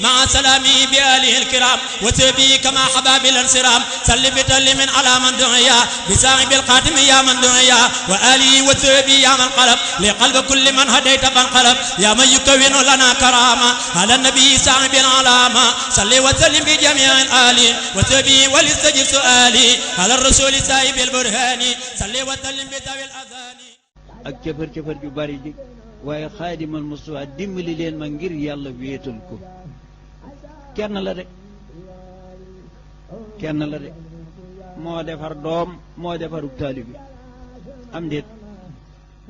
مع سلامي بآله الكرام وسبي كما حباب الانصرام سل بتلم على من دعيا بساعب القاتم يا من دعيا وآله وسبي يا من قلب لقلب كل من هديت فانقلب يا من يكون لنا كرامة على النبي ساعب العلامة سل وسلم بجميع الآل وسبي ولستجب سؤالي على الرسول سايب البرهان سل وسلم بذوي الأذان ak cëfër ju bari ji waaye xaadimal Mustafa dimbali leen ma ngir yàlla wéetal ko kenn la de moo defar doom moo defaru taalibe am déet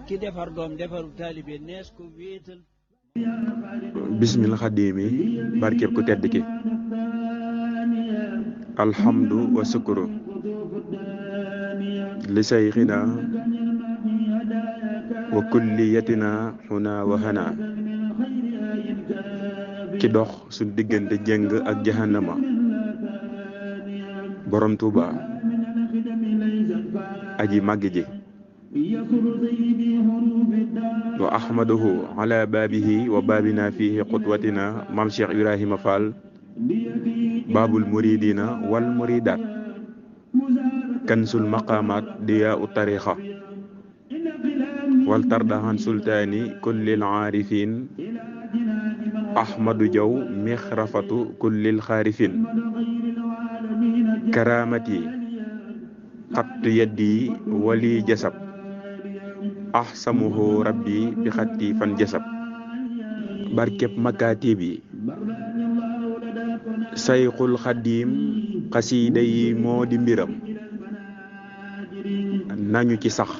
ki defar doom defaru taalibe nees ko wéetal bismil xadimi barkeb ku tedd ki alhamdu wa sukuru li sayxina wa kulliyatina xuna wa xana ki dox suñ diggante jëng ak jahannama borom Tuuba aji màgg ji wa ahmaduhu ala baabihi wa baabina fihi qudwatina mam Cheikh Ibrahima Fall baabul muridina wal muridat kansul maqamat diya u tarixa wal tardahan sultaani kullil aarifin ahmadu jaw mixrafatu kullil xaarifin karamati xattu yaddi wali jasab ahsamuhu rabbi bi xatti fan jasab barkeb makaatib yi sayxul xadim xasiida yi moo di mbiram nañu ci sax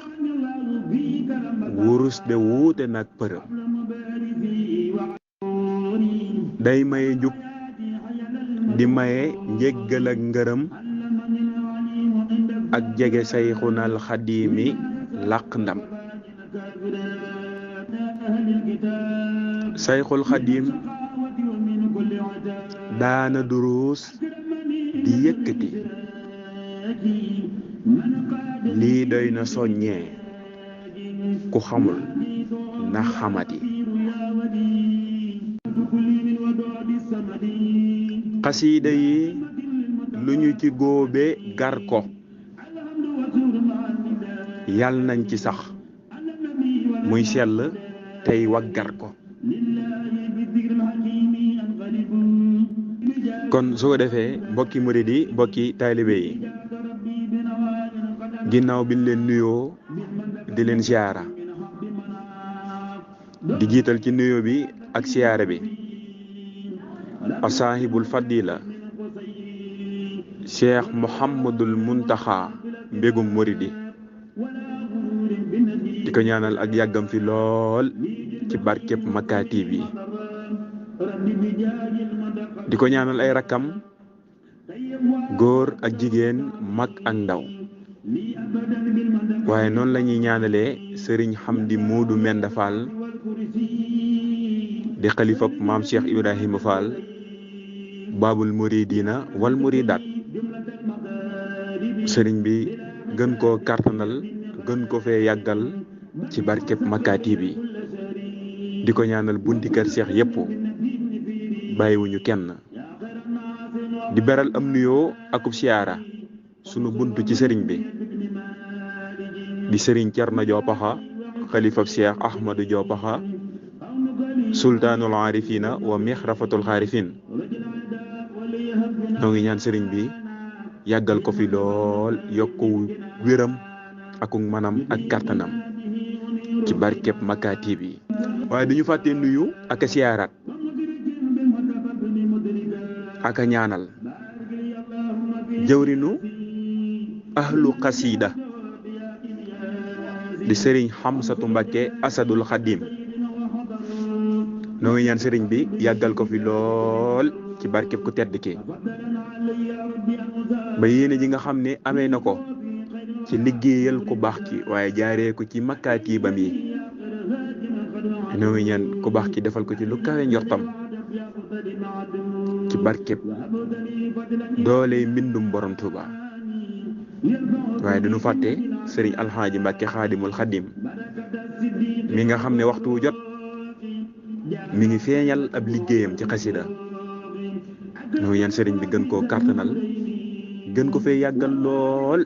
wurus de wuute nag përëm day maye njub di maye njéggal ak ngërëm ak jege sayxunal xadimi làq ndam sayxul xadim daana duruus di yëkkati lii doy na soññee ku xamul na xamati xasiida yi lu ñu ci góobe gar ko yal nañ ci sax muy sell tey waggar ko kon su ko defee mbokki murid yi mbokki taalibe yi ginnaaw biñ leen nuyoo di leen siyaara di jiital ci nuyoo bi ak siyaara bi asaahibul fadila cheikh Mouhamadul Muntaxa mbégum muridi di ko ñaanal ak yàggam fi lool ci barkeb makaatib yi di ko ñaanal ay rakkam góor ak jigéen mag ak ndaw waaye noonu la ñuy ñaanalee sëriñ Hamdi Moodu Menda Fall di xalifab maam Cheikh Ibrahima Fall baabul muridina wal muridat sëriñ bi gën koo kartanal gën ko fee yàggal ci barkeb makaatib yi di ko ñaanal bunti kër Cheikh yépp bàyyiwuñu kenn di beral am nuyoo akub siyaara sunu buntu ci sëriñ bi di sëriñ Cerno Joopaxa xalifab Cheikh Ahmadou Joopaxa sultaanul aarifina wa mixrafatul xaarifin noo ngi ñaan sëriñ bi yàggal ko fi lool yokku wéram akuk manam ak kàttanam ci barkeb makaatib yi waaye duñu fàtte nuyu ak a siyaaraat ak a ñaanal jëwrinu ahlu xasida di sëriñ Xamsatu Mbàkke Asadul Xadim noo ngi ñaan sëriñ bi yàggal ko fi lool ci barkeb ku tedd ki ba yéene ji nga xam ne amee na ko ci liggéeyal ku baax ki waaye jaaree ko ci makaatibam yi noo ngi ñaan ku baax ki defal ko ci lu kawe njortam ci barkeb doole mbindum borom Tuuba waaye duñu fàtte sëriñ Alxaaji Mbàkke Xaadimul Xadim mi nga xam ne waxtu wu jot mi ngi feeñal ab liggéeyam ci xasida noo ngi ñaan sëriñ bi gën koo kartanal gën ko fee yàggal lool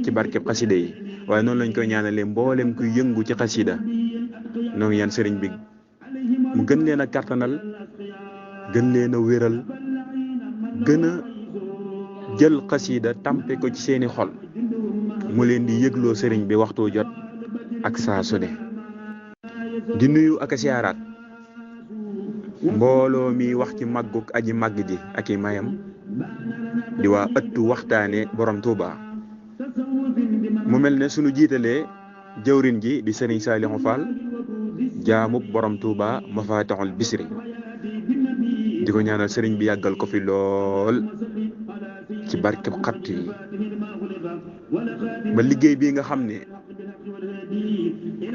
ci barkeb xasida yi waaye noonu lañ koy ñaanalee mboolem kuy yëngu ci xasida noo ngi ñaan sëriñ bi mu gën leen a kartanal gën leen a wéral gën a jël xasida tampe ko ci seeni xol mu leen di yëgloo sëriñ bi waxtu jot ak saa su ne di nuyu ak a siyaaraat mbooloo mi wax ci màgguk aji màgg ji ak i mayam di waa ëttu waxtaane borom Touba mu mel ne sunu jiitalee jëwrin ji di sëriñ Saliou Fall jaamub borom Touba Mafatihul Bisri di ko ñaanal sëriñ bi yàggal ko fi lool ci barkeb xatt yi ba liggéey bi nga xam ne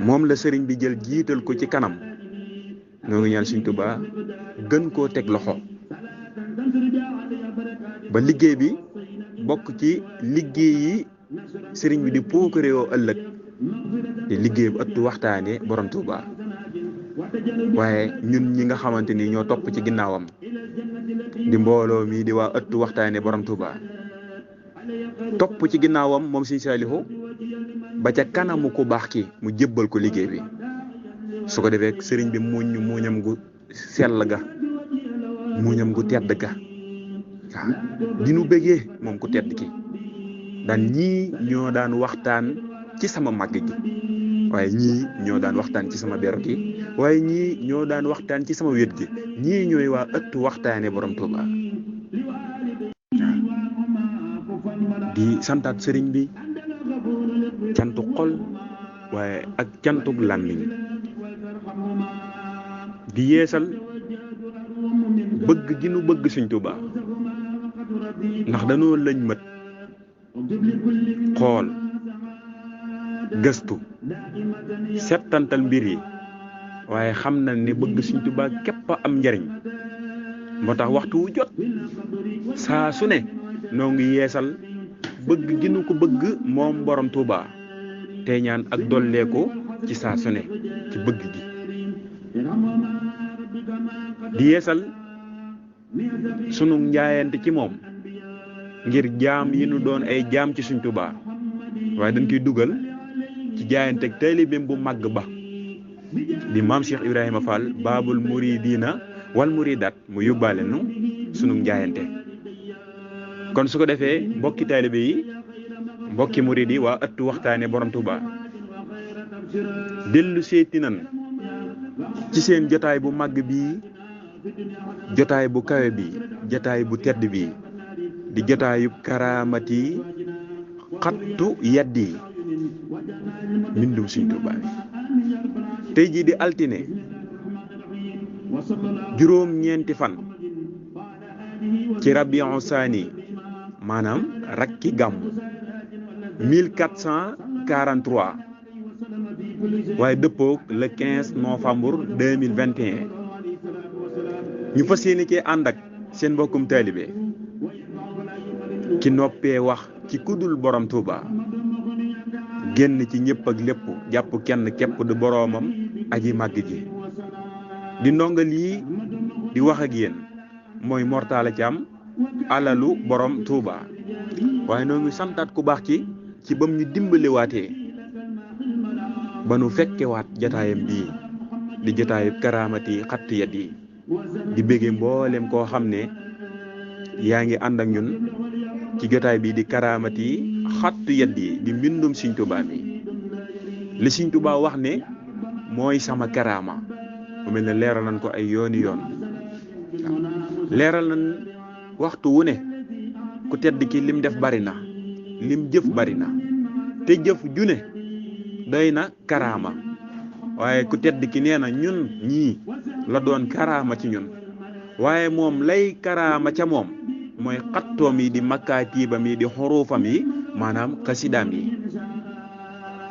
moom la sëriñ bi jël jiital ko ci kanam noo ngi ñaan Sëriñ Touba gën koo teg loxo ba liggéey bi bokk ci liggéey yi sëriñ bi di puukareewoo ëllëg di liggéey bu ëttu waxtaane borom Touba waaye ñun ñi nga xamante ni ñoo topp ci ginnaawam di mbooloo mi di waa ëttu waxtaane borom Touba topp ci ginnaawam moom Sëriñ Saliou ba ca kanamu ku baax ki mu jébbal ko liggéey bi su ko defee sëriñ bi muñam gu sell ga muñam gu tedd ga waaw di nu bëggee moom ku tedd ki daan ñii ñoo daan waxtaan ci sama màgg gi waaye ñii ñoo daan waxtaan ci sama beru gi waaye ñii ñoo daan waxtaan ci sama wét gi ñii ñooy waa ëttu waxtaane borom Touba di santaat sëriñ bi cantu xol waaye ak cantug làmmiñ di yeesal bëgg gi nu bëgg Sëriñ Touba ndax dañoo lañ mët xool gëstu settantal mbir yi waaye xam na ne bëgg Sëriñ Touba képp a am njariñ moo tax waxtu wu jot saa su ne noo ngi yeesal bëgg gi nu ko bëgg moom borom Touba tey ñaan ak dolleeku ci saa su ne ci bëgg gi di yeesal sunu njaayante ci moom ngir jaam yi nu doon ay jaam ci Sëriñ Touba waaye dañ koy dugal ci jaayante ak taalibeem bu màgg ba di maam Cheikh Ibrahima Fall baabul muridina wal muridat mu yóbbaale nu sunu njaayante kon su ko defee mbokki taalibe yi mbokki murid yi waa ëttu waxtaane borom Touba dellu seeti nan ci seen jotaay bu màgg bii jotaay bu kawe bi jotaay bu tedd bi di jotaayu karaamati xattu yaddi mbindum Sëriñ Touba tey jii di altine juróom-ñeenti fan ci Rabiu Saani maanaam rakki gàmm 1443 waaye dëppoog le 15 novembre 2021 ñu fas yéene cee ànd ak seen mbokkum taalibe ki noppee wax ci kudul borom Touba génn ci ñëpp ak lépp jàpp kenn képp du boroomam aji màgg ji di ndongal yi di wax ak yéen mooy Mor Talla Thiam alalu borom Touba waaye noo ngi santaat ku baax ci bam ñu dimbalewaatee ba nu fekkewaat jotaayam bii di jotaayu karaamati xatt yat yi di béggee mboolem koo xam ne yaa ngi ànd ak ñun ci jotaay bii di karaamati xattu yat yi di mbindum Sëriñ Touba mi li Sëriñ Touba wax ne mooy sama karaama bu mel ne leeral nañ ko ay yooni yoon leeral nañ waxtu wu ne ku tedd ki lim def bari na lim jëf bari na te jëf ju ne doy na karaama waaye ku tedd ki nee na ñun ñii la doon karaama ci ñun waaye moom lay karaama ca moom mooy xattoom yi di makkaatiibam yi di xuruufam yi maanaam xasidaam yi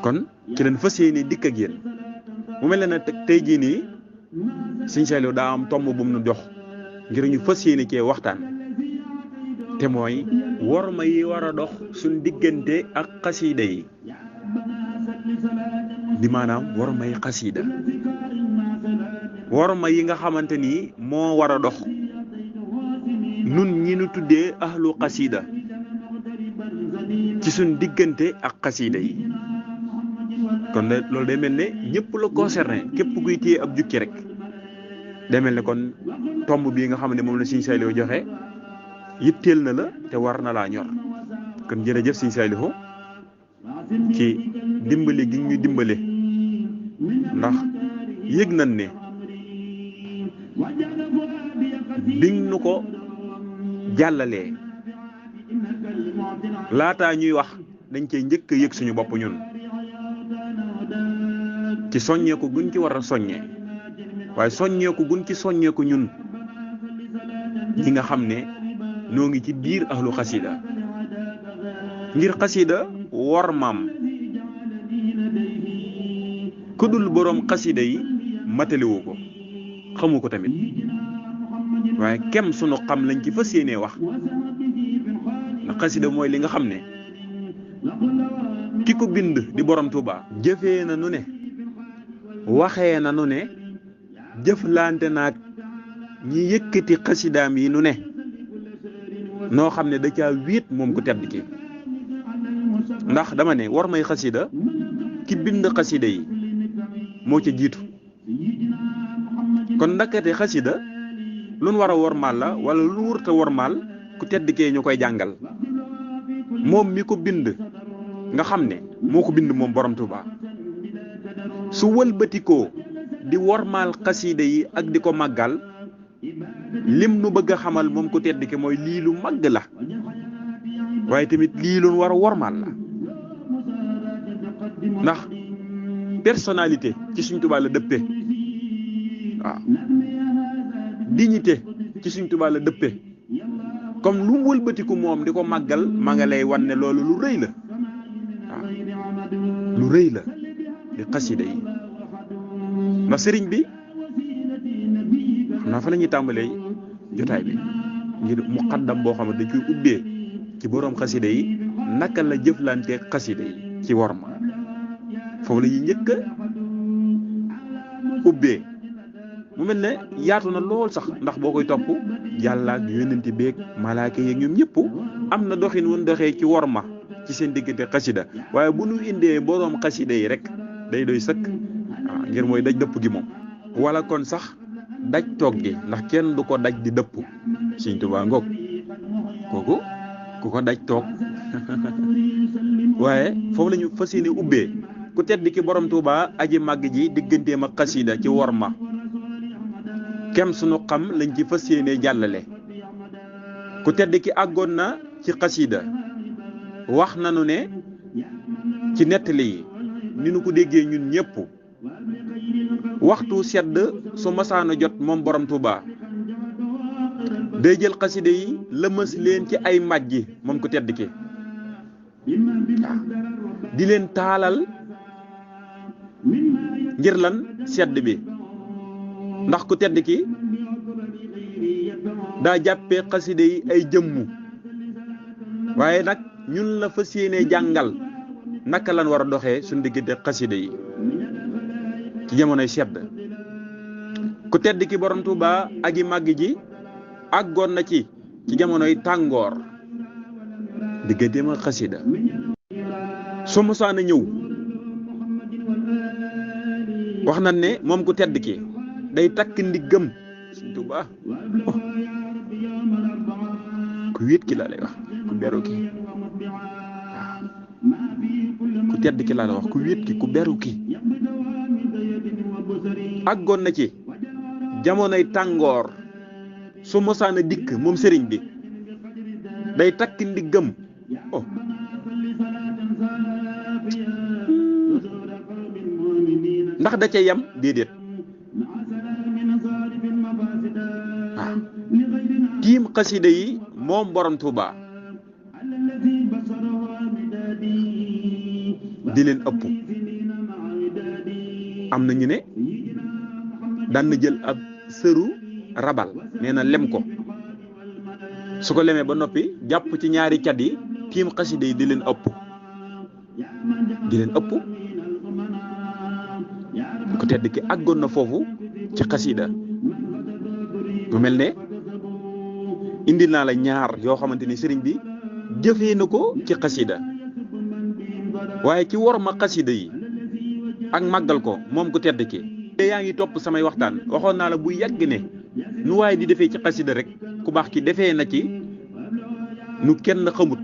kon ci leen fas yéene dikk ak yéen mu mel ne tey jii nii Sëriñ Saliou daa am tomb bu mu nu jox ngir ñu fas yéene cee waxtaan te mooy worma yi war a dox suñ diggante ak xasiida yi di maanaam worma yi xasiida worma yi nga xamante ni moo war a dox nun ñi nu tuddee ahlu xasida ci suñ diggante ak xasida yi kon loolu day mel ne ñëpp la concerné képp kuy téye ab jukki rek day mel ne kon tomb bii nga xam ne moom la Sëriñ Saalihu joxe yitteel na la te war na laa ñor kon jërëjëf Sëriñ Saalihu ci dimbali gi ñu dimbale ndax yëg nañ ne biñ nu ko jàllalee laataa ñuy wax dañ cey njëkk a yëg suñu bopp ñun ci soññeeku guñ ci war a soññee waaye soññeeku guñ ci soññeeku ñun ñi nga xam ne noo ngi ci biir ahlu xasida ngir xasida wor maam ku dul boroom xasida yi mataliwu ko xamu ko tamit waaye kem sunu xam lañ ci fas yéenee wax ndax xasida mooy li nga xam ne ki ko bind di borom Tuuba jëfee na nu ne waxee na nu ne jëflante naag ñi yëkkati xasidaam yi nu ne noo xam ne da caa wéet moom ku tedd ki ndax dama ne war may xasida ki bind xasida yi moo ca jiitu kon ndakate xasida luñ war a wormaal la wala lu wurta wormaal ku tedd kee ñu koy jàngal moom mi ko bind nga xam ne moo ko bind moom borom Tuuba su wëlbatikoo di wormaal xasida yi ak di ko màggal lim nu bëgg a xamal moom ku tedd ki mooy lii lu màgg la waaye tamit lii lu war a wormaal la ndax personnalité ci Sëriñ Tuuba la dëppe waaw dignité ci Sëriñ Tuuba la dëppe comme lu mu wëlbatiku moom di ko màggal ma nga lay wan ne loolu lu rëy la waaw lu rëy la di xasida yi ndax sëriñ bi xam naa fa la ñuy tàmbalee jotaay bi ngir muqaddam boo xam ne dañ koy ubbee ci boroom xasida yi naka la jëflantee xasida yi ci worma foofu la ñuy njëkk a ubbee mu mel ne yaatu na lool sax ndax boo koy topp yàlla ak yónnenti beeg malaaka yeeg ñoom ñëpp am na doxin woon doxee ci worma ci seen diggante xasida waaye bu nu indee boroom xasida yi rek day doy sëkk waaw ngir mooy daj dëpp gi moom wala kon sax daj toog gi ndax kenn du ko daj di dëpp Sëriñ Tuubaa ngoog kooku ku ko daj toog waaye foofu la ñu fas yéene ubbee ku tedd ki borom Tuuba aji màgg ji digganteem ak xasida ci worma kem sunu xam lañ ci fas yéene jàllale ku tedd ki àggoon na ci xasida wax nanu ne ci nettali yi ni nu ko déggee ñun ñëpp waxtu sedd su masaana jot moom borom Tuuba day jël xasida yi lëmës leen ci ay majji moom ku tedd ki waaw di leen taalal ngir lan sedd bi ndax ku tedd ki daa jàppee xasida yi ay jëmmu waaye nag ñun la fas yéene jàngal naka lan war a doxee suñu diggante xasida yi ci jamonoy sedd ku tedd ki borom Tuuba aji màgg ji àggoon na ci jamonoy tàngoor digganteem ak xasida su mosaan a ñëw wax na ne moom ku tedd ki day takk ndiggam Sëriñ Tuuba ku wéet ki laa lay wax ku beru ki waaw ku tedd ki laa lay wax ku wéet ki ku beru ki àggoon na ci jamonoy tàngoor su mosaan a dikk moom sëriñ bi day takk ndiggam oh ndax da ca yam déedéet waaw tiim xasida yi moom borom Tuuba di leen ëpp am na ñu ne daan na jël ab sëru rabal nee na lem ko su ko lemee ba noppi jàpp ci ñaari cat yi tiim xasida yi di leen ëpp ku tedd ki àggoon na foofu ci xasida mu mel ne indi naa la ñaar yoo xamante ni sëriñ bi jëfee na ko ci xasida waaye ci worma xasida yi ak màggal ko moom ku tedd ki te yaa ngi topp samay waxtaan waxoon naa la bu yàgg ne nu waaye di defee ci xasida rek ku baax ki defee na ci nu kenn xamut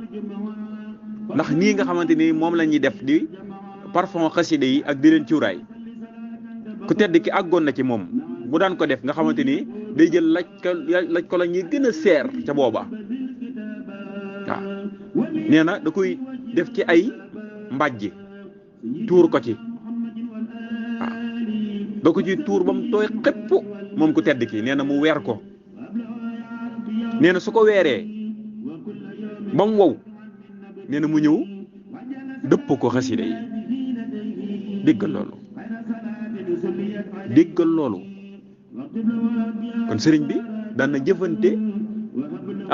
ndax nii nga xamante ni moom la ñuy def di parfum xasida yi ak di leen cuuraay ku tedd ki àggoon na ci moom bu daan ko def nga xamante ni day jël laj ko la ñuy gën a seer ca booba waaw nee na da koy def ci ay mbàjj tuur ko ci waaw da ko ci tuur ba mu tooy xëpp moom ku tedd ki nee na mu weer ko nee na su ko weeree ba mu wow nee na mu ñëw dëpp ko xasida yi déggal loolu kon sëriñ bi daan na jëfante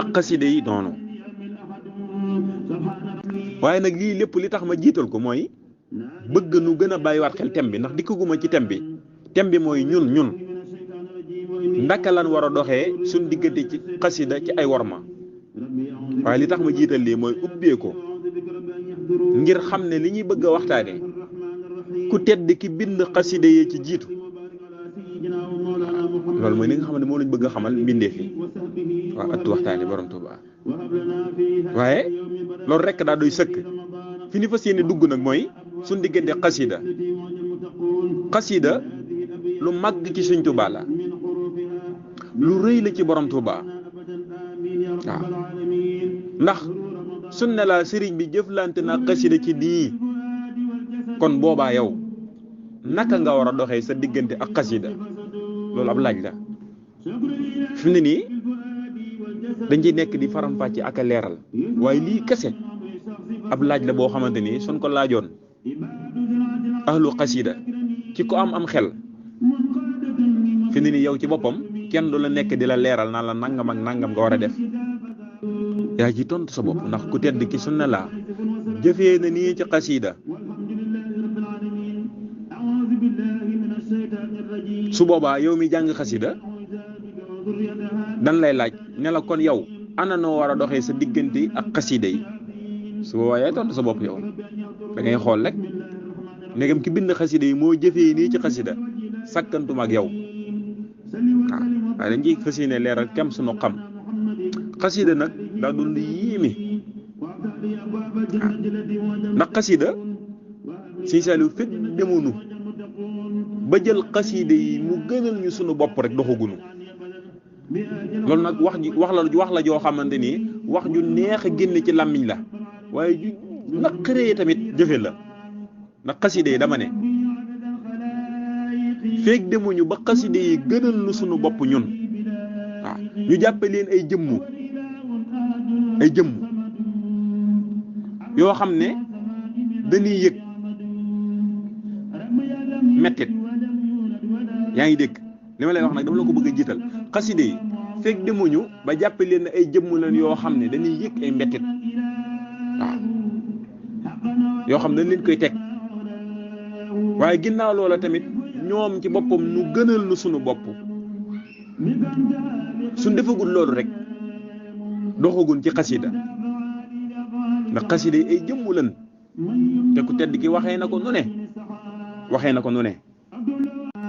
ak xasida yi noonu waaye nag lii lépp li tax ma jiital ko mooy bëgg nu gën a bàyyiwaat xel thème bi ndax dikkaguma ci thème bi mooy ñun ndaka lan war a doxee suñ diggante ci xasida ci ay worma waaye li tax ma jiital lii mooy ubbee ko ngir xam ne li ñuy bëgg a waxtaane ku tedd ki bind xasida yi ci jiitu loolu mooy li nga xam ne moom lañ bëgg a xamal mbindeef yi waaw ëttu waxtaane borom Tuubaa waaye loolu rekk daa doy sëkk fi ni fas yéene dugg nag mooy suñ diggante xasida lu màgg ci suñ Tuubaa la lu rëy la ci borom Tuubaa waaw ndax suñ ne la sëriñ bi jëflante na xasida ci nii kon boobaa yow naka nga war a doxee sa diggante ak xasida loolu ab laaj la fi mu ne nii dañ ciy nekk di faram-fàcce ak a leeral waaye lii kese ab laaj la boo xamante ni suñ ko laajoon ahlu xasida ci ko am xel fi mu ne nii yow ci boppam kenn du la nekk di la leeral naan la nangam ak nangam nga war a def yaa ci tontu sa bopp ndax ku tedd ki sunna la jëfee na nii ci xasida su boobaa yow mi jàng xasida dan lay laaj ne la kon yow ana noo war a doxee sa diggante ak xasida yi su boobaa yaay tontu sa bopp yow da ngay xool rek ndegam ki bind xasida yi moo jëfee nii ci xasida sakkantuma ak yow waaw waaye dañ ciy fas yéene leeral kem sunu xam xasida nag daa doon lu yéeme ndax xasida Sëñ Saaliw fekk demoonu ba jël xasida yi mu gënal ñu sunu bopp rek doxagunu loolu nag wax la joo xamante ni wax ju neex a génne ci làmmiñ la waaye ju naqaree tamit jëfe la ndax xasida yi dama ne fekk demuñu ba xasida yi gënal ñu sunu bopp ñun waaw ñu jàppe leen ay jëmm yoo xam ne dañuy yëg mettit yaa ngi dégg li ma lay wax nag dama la ko bëgg a jiital xaside yi fekk demuñu ba jàppe leen ay jëmm leen yoo xam ne dañuy yëg ay mettit waaw yoo xam ne dañ leen koy teg waaye ginnaaw loola tamit ñoom ci boppam nu gënal nu sunu bopp suñ defagul loolu rek doxagun ci xasida ndax xasida yi ay jëmm leen te ku tedd ki waxee na ko nu ne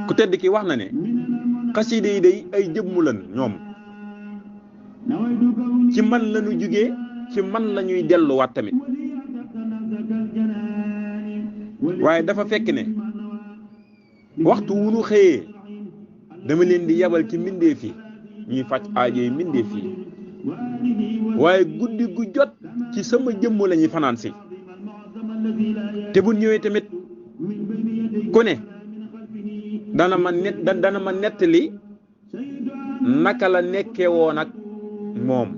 ku tedd ki wax na ne xasida yi day ay jëmm leen ñoom ci man lañu jugee ci man la ñuy delluwaat tamit waaye dafa fekk ne waxtu wu nu xëyee dama leen di yabal ci mbindeef yi ñuy faj aajo yi mbindeef yi waaye guddi gu jot ci sama jëmm la ñuy fanaan si te bu ñëwee tamit ku ne dana ma nettali naka la nekkee woon ak moom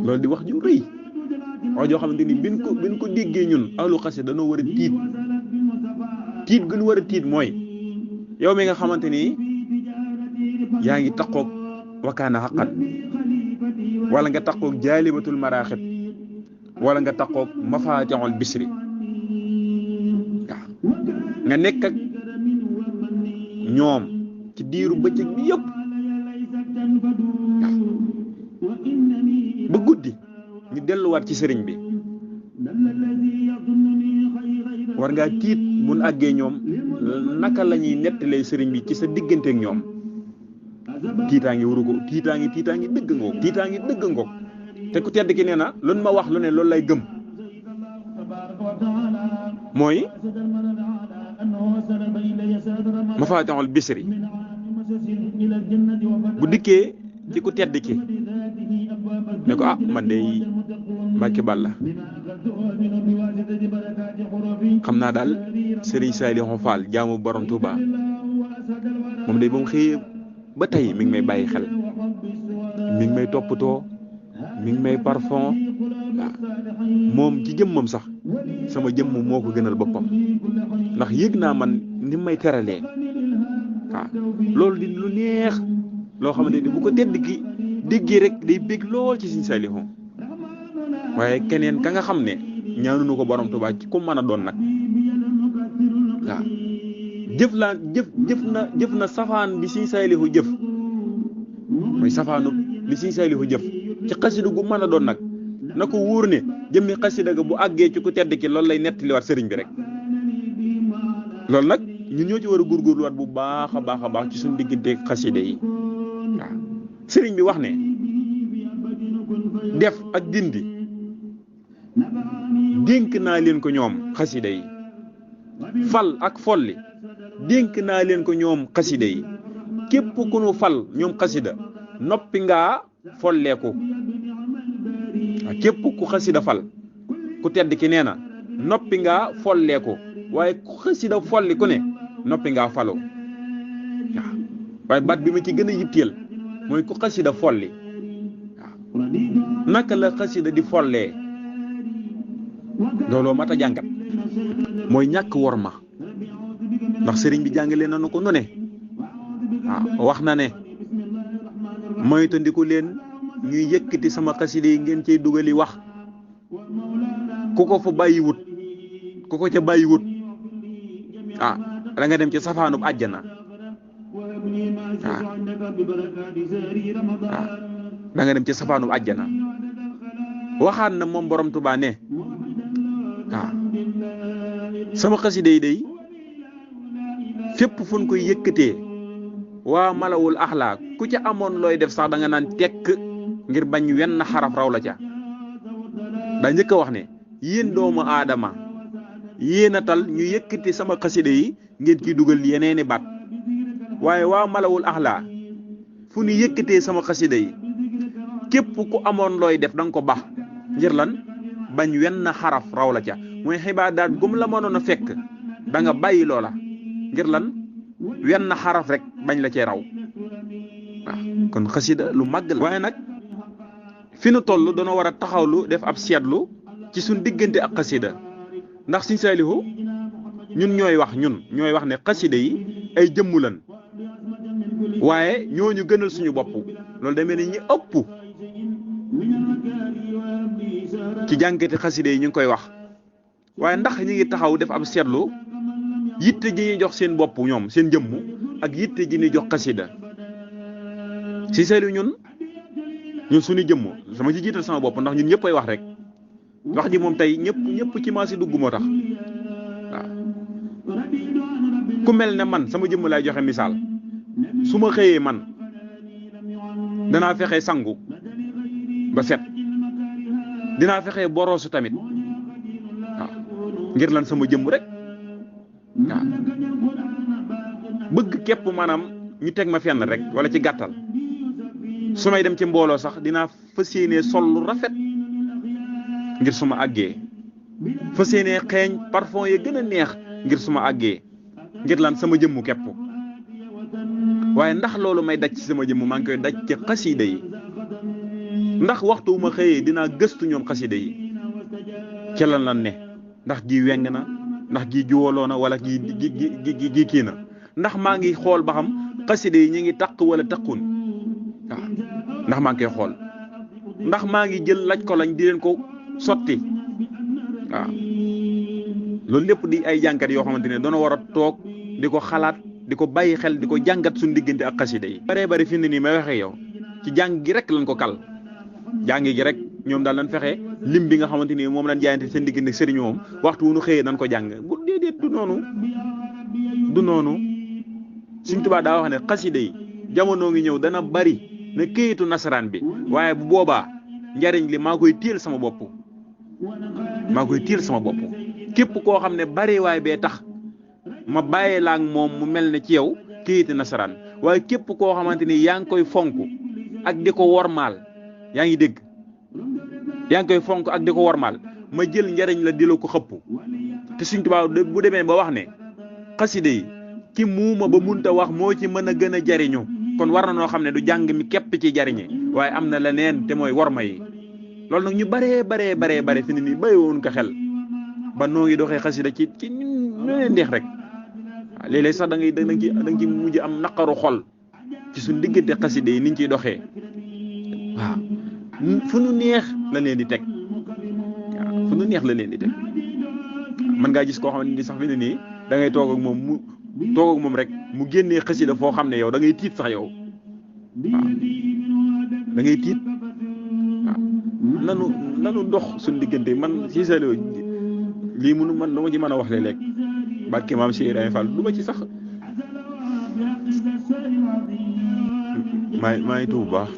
loolu di wax ju rëy wax joo xamante ni bin ko déggee ñun ahlu xasida dañoo war a tiit gën war a tiit mooy yow mi nga xamante ni yaa ngi taqoog wakaana xaqan wala nga taqoog jaalibatul maraaxib wala nga taqoog mafaatixul bisri waaw nga nekk ak ñoom ci diiru bëccëg bi yëpp delluwaat ci sëriñ bi war ngaa tiit buñ àggee ñoom naka la ñuy nettalee sëriñ bi ci sa diggante ak ñoom tiitaangi waru ko tiitaangi dëgg ngoog te ku tedd ki nee na lu ma wax lu ne loolu lay gëm mooy mafaatihul bisri bu dikkee ci ku tedd ki ne ko man de Mbàkke Balla xam naa daal Serigne Saliou Fall jaamu borom Touba moom day ba mu xëyee ba tey mi ngi may bàyyi xel mi ngi may toppatoo mi ngi may parfum waaw moom ci jëmmam sax sama jëmm moo ko gënal boppam ndax yëg naa man ni may teralee waaw loolu di lu neex loo xamante ni bu ko tedd ki déggee rek day bég lool ci Serigne Saliou waaye keneen ka nga xam ne ñaanuñu ko borom Tuubaa ci ku mën a doon nag waaw jëf na safaan bi Serigne Saliou jëf mooy safaanu bi Serigne Saliou jëf ci xasida gu mën a doon nag na ko wóor ne jëmmi xasida ga bu àggee ci ku tedd ki loolu lay nettaliwaat sëriñ bi rek loolu nag ñun ñoo ci war a góorgóorluwaat bu baax a baax ci suñu digganteeg xasida yi waaw sëriñ bi wax ne def ak dindi dénk naa leen ko ñoom xasida yi fal ak folli dénk naa leen ko ñoom xasida yi képp ku nu fal ñoom xasida noppi ngaa folleeku waaw képp ku xasida fal ku tedd ki nee na noppi ngaa folleeku waaye ku xasida folli ku ne noppi ngaa falu waaw waaye baat bi ma ci gën a yitteel mooy ku xasida folli waaw naka la xasida di follee looloo mat a jàngat mooy ñàkk worma ndax sëriñ bi jàngale nañu ko nu ne waaw wax na ne moytandiku leen ñuy yëkkati sama xasida yi ngeen cay dugali wax ku ko fa bàyyiwut ku ko ca bàyyiwut da nga dem ci safaanub àjjana da nga dem ci safaanub àjjana waxaat na moom borom Tuubaa ne sama xasida yi day fépp fuñ koy yëkkatee waa malawul axlaa ku ca amoon looy def sax da nga naan tekk ngir bañ wenn xaraf raw la ca daa njëkk a wax ne yéen doomu aadama yéen a tal ñu yëkkati sama xasida yi ngeen ciy dugal yeneeni baat waaye waa malawul axlaa fu ñu yëkkatee sama xasida yi képp ku amoon looy def da nga ko bax ngir lan bañ wenn xaraf raw la ca mooy xibaadaat gum la mënoon a fekk da nga bàyyi loola ngir lan wenn xaraf rek bañ la cee raw waaw kon xasida lu màgg la waaye nag fi nu toll dana war a taxawlu def ab seetlu ci suñ diggante ak xasida ndax Serigne Saliou ñun ñooy wax ne xasida yi ay jëmm lan waaye ñooñu gënal suñu bopp loolu demee ne ñi ëpp ci jànkati xasida yi ñu ngi koy wax waaye ndax ñi ngi taxaw def ab seetlu yitte ji ñuy jox seen bopp ñoom seen jëmm ak yitte ji ñuy jox xasida Serigne Saliou ñun suñu jëmm sama ci jiital sama bopp ndax ñun ñëpp ay wax rek wax ji moom tey ñëpp ci maa si dugg moo tax waaw ku mel ne man sama jëmm lay joxe misaal su ma xëyee man danaa fexe sangu ba set dinaa fexe boroosu tamit waaw ngir lan sama jëmm rek waaw bëgg képp maanaam ñu teg ma fenn rek wala ci gàttal su may dem ci mbooloo sax dinaa fas yéenee sol lu rafet ngir su ma àggee fas yéenee xeeñ parfum yi gën a neex ngir su ma àggee ngir lan sama jëmmu képp waaye ndax loolu may daj ci sama jëmm maa ngi koy daj ci xasida yi ndax waxtu wu ma xëyee dinaa gëstu ñoom xasida yi ca lan ne ndax gi weng na ndax gi juwaloo na wala gi kii na ndax maa ngi xool ba xam xasida yi ñu ngi taq wala taqun waaw ndax maa ngi koy xool ndax maa ngi jël laj ko lañ di leen ko sotti waaw loolu lépp di ay jànkat yoo xamante ne doona war a toog di ko xalaat di ko bàyyi xel di ko jàngat suñu diggante ak xasida yi baree bari fi ne nii may waxee yow ci jàng gi rek lañ ko kal jàng gi rek ñoom daal nañ fexe lim bi nga xamante ni moom lañ jaayante seen diggante sëriñ moom waxtu wu nu xëyee nañ ko jàng bu déedéet du noonu Sëriñ Tuubaa daa wax ne xasida yi jamono ngi ñëw dana bari ne këyitu nasaraan bi waaye bu boobaa njariñ li maa koy téel sama bopp képp koo xam ne bari waay bee tax ma bàyyee la ak moom mu mel ne ci yow këyitu nasaraan waaye képp koo xamante ni yaa ngi koy fonk ak di ko wormaal yaa ngi dégg yaa ngi koy fonk ak di ko wormaal ma jël njariñ la di la ko xëpp te Sëriñ Tuubaa bu demee ba wax ne xasida yi ki muuma ba munta wax moo ci mën a gën a jariñu kon war na noo xam ne du jàng mi képp ci jariñe waaye am na leneen te mooy worma yi loolu nag ñu baree fi ne nii bàyyi woon ko xel ba noo ngi doxee xasida ci ñu leen neex rek waaw léeg-léeg sax da nga ci mujj am naqaru xol ci suñ diggante xasida yi niñ ciy doxee waaw fu nu neex la leen di teg waaw fu nu neex la leen di teg mën ngaa gis koo xam ne sax fi ne nii da ngay toog ak moom rek mu génnee xasida foo xam ne yow da ngay tiit sax yow waaw da ngay tiit waaw nanu dox suñ diggante man si sa lii mënu man dama ci mën a wax léeg-léeg barke maam Cheikh Ibrahima Fall du ma ci sax maa ngi tuub bu baax